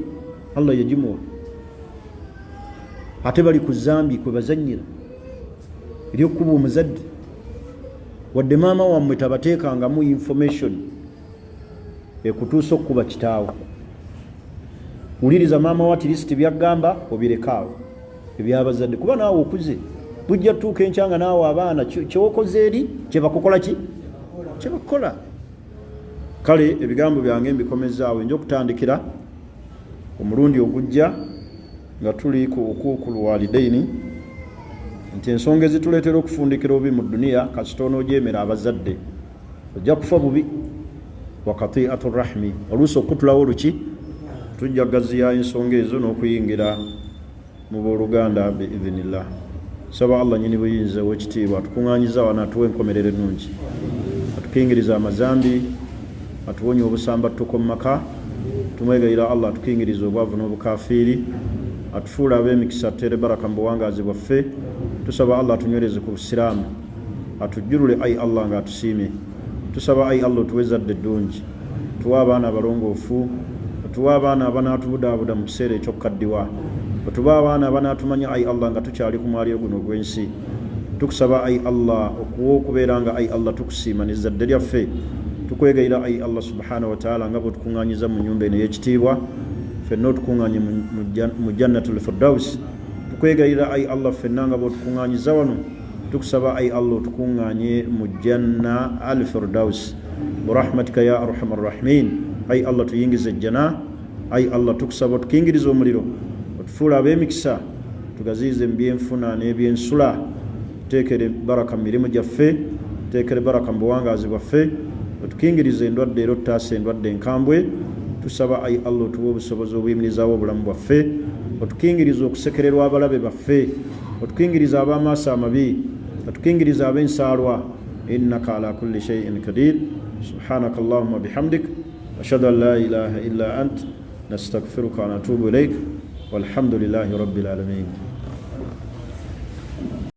Allah yagimuwa, ate bali ku zambi kwe bazanyira eryokukuba omuzadde. Wadde maama wammwe tabateekangamu information ekutuusa okukuba kitaawo, wuliriza maama wa tirisiti byaggamba, obirekaawo ebyabazadde, kuba naawe okuze, bujja tutuuka enkya nga naawe abaana kyokoze eri kyebakukola ki? Kyebakukola. Kale ebigambo byange mbikomezaawo, nja okutandikira omulundi ogujja nga tuli ku ukuukul walidaini, nti ensonga ezituleetera okufundikira obubi mu duniya, kasita onoojeemera abazadde ojja kufa bubi, wa katiatu rahmi, oluusi okukutulawo oluki. Tujja gaziya ensonga ezo n'okuyingira mu booluganda biidhinillah. Saba Allah nyini buyinza owekitiibwa atukuŋŋanyiza wano atuwa enkomerero ennungi, atukingiriza amazambi, atuwonya obusambattuko mu maka. Tumwegayira Allah atukingiriza obwavu n'obukafiiri, atufuula ab'emikisa, ateere baraka mu buwangaazi bwaffe. Tusaba Allah atunywereze ku busiraamu. Atujjulule ayi Allah nga atusiimye. Tusaba ayi Allah otuwe ezzadde eddungi, otuwe abaana abalongoofu, otuwe abaana abanaatubudaabuda mu kiseera eky'okukaddiwa, otuwe abaana abanaatumanya ayi Allah nga tukyali ku mwaliro guno ogw'ensi. Tukusaba ayi Allah okuwa okubeera nga ayi Allah tukusiima n'ezzadde lyaffe. Tukwegayira ayi Allah subhanahu wataala nga bw'otukuŋŋaanyiza mu nnyumba eno ey'ekitiibwa, ffenna otukuŋŋaanye mu jannatul firdaus. Tukwegayirira ayi Allah ffenna nga bw'otukuŋŋaanyiza wano, tukusaba ayi Allah otukuŋŋaanye mu janna al firdaus birahmatika ya arhamar rahimin. Ayi Allah tuyingize ejjana. Ayi Allah tukusaba otukingirize omuliro, otufuule ab'emikisa, tugaziyize mu byenfuna n'ebyensula, tuteekere baraka mu mirimu gyaffe, tuteekere baraka mu buwangaazi bwaffe, otukingirize endwadde era otutaase endwadde enkambwe. Tusaba ayi Allah otuwe obusobozi obuyimirizaawo obulamu bwaffe, otukingirize okusekererwa abalabe baffe, otukingirize ab'amaaso amabi, otukingirize ab'ensaalwa. Innaka ala kulli shay'in qadir. Subhanaka allahumma bihamdik, ashhadu an la ilaha illa ant, nastaghfiruka wa natubu ilaik, walhamdulillahi rabbil alamin.